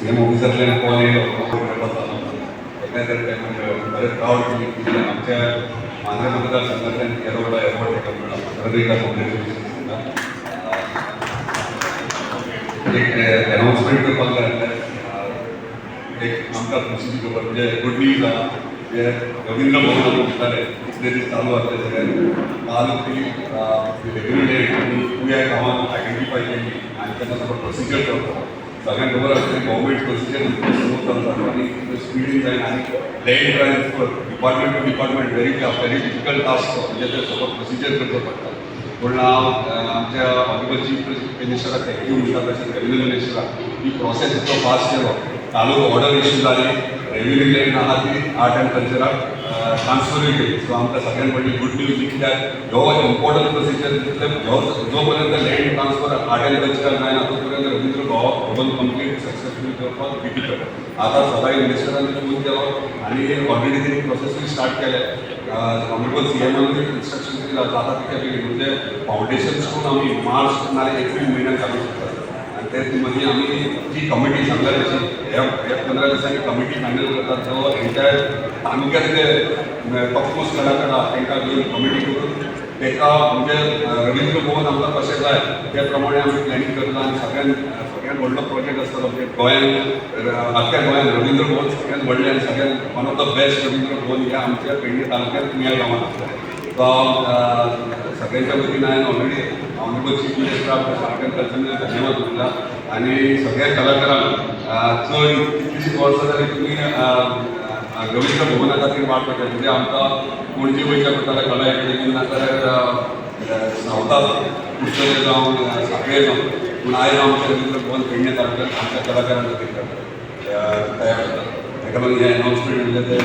CM ऑफिसांतल्यान call येयलो. सगळ्या तरेन बरें प्रावड फिलींग की आमच्या मांद्रे मतदारसंघातल्यान येदो व्हडलो एवॉर्ड ताका मेळ्ळा. परत एकदा कॉंग्रेच्युलेशन. एक अनाउन्समेंट करपाक जाय आसलें. एक आमकां खुशीची खबर, म्हणजे गुड न्यूज आहा. जे रवींद्र भवन आमी म्हणटाले, इतले दीस चालू आसले सगळे, काल ती रेव्हेन्यू लँड कुया गांवान आयडेंटिफाय केली आनी तेन्ना सगळो प्रोसिजर करता. सगळ्यांक खबर आसता, गव्हर्मेंट प्रोसिजर इतलें स्लो चलता आनी स्पिडीन जायना आनी land transfer department to department very very difficult task. म्हणजे ते सगळो प्रोसिजर करचो पडटा. पूण हांव आमच्या ऑनरेबल चीफ मिनिस्टराक thank you म्हणटा, तशेंच रेव्हेन्यू मिनिस्टराक. ही प्रोसेस इतलो फास्ट केलो. कालूच ऑर्डर इश्यू जाली. रेव्हेन्यू लँड आहा ती आर्ट अँड कल्चराक ट्रान्सफरूय केली. सो आमकां सगळ्यांत व्हडली गुड न्यूज. कित्याक ह्यो इम्पॉर्टंट प्रोसिजर तितले ह्यो जो पर्यंत लँड ट्रान्सफर आर्ट अँड कल्चराक जायना, तो पर्यंत रवींद्र भवन कंप्लीट सक्सेसफुली करपाक डिफिकल्ट. आतां सदांय मिनिस्टरान फोन केलो आनी ऑलरेडी तेणी प्रोसेसूय स्टार्ट केले. ऑनरेबल सी एमान इन्स्ट्रक्शन दिला, जाता तितक्या बेगीन, म्हणजे फावंडेशन स्टोन आमी मार्च नाल्यार एप्रील म्हयन्यात घालूंक शकतात. आनी ते मदीं आमी जी कमिटी सांगल्या तशी ह्या ह्या 15 दिसांनी कमिटी फायनल करतात. जो एंटायर तालुक्यातले टॉपमोस्ट कलाकार आहा, तांकां घेवन कमिटी करून ताका म्हणजे रवींद्र भवन आमकां कशें जाय त्या प्रमाणे आमी प्लॅनिंग करता. आनी सगळ्यान सगळ्यात व्हडलो प्रोजेक्ट आसतलो. म्हणजे गोंयान, आख्ख्या गोंयान रवींद्र भवन सगळ्यात व्हडलें आनी सगळ्यात one of the best Ravindra Bhavan ह्या आमच्या पेडणे तालुक्यात कुया गांवांत आसतलें. सो सगळ्यांच्या वतीन हांवें ऑलरेडी ऑनरेबल चीफ मिनिस्टराक, आर्ट अँड कल्चर धन्यवाद दिला. आनी सगळ्या कलाकारांक, चड कितलीशींच वर्सां जालीं तुमी रवींद्र भवना खातीर वाट पळयतात. म्हणजे आमकां पणजे वयचें पडटालें कला अकादमीन, नाजाल्यार सावथाक कुडचडे जावं, साखळे जावं. पूण आयज आमचें रवींद्र भवन पेडणे तालुक्यात आमच्या कलाकारां खातीर तयार जाता. ताका लागून हें अनाउन्समेंट म्हणजे ते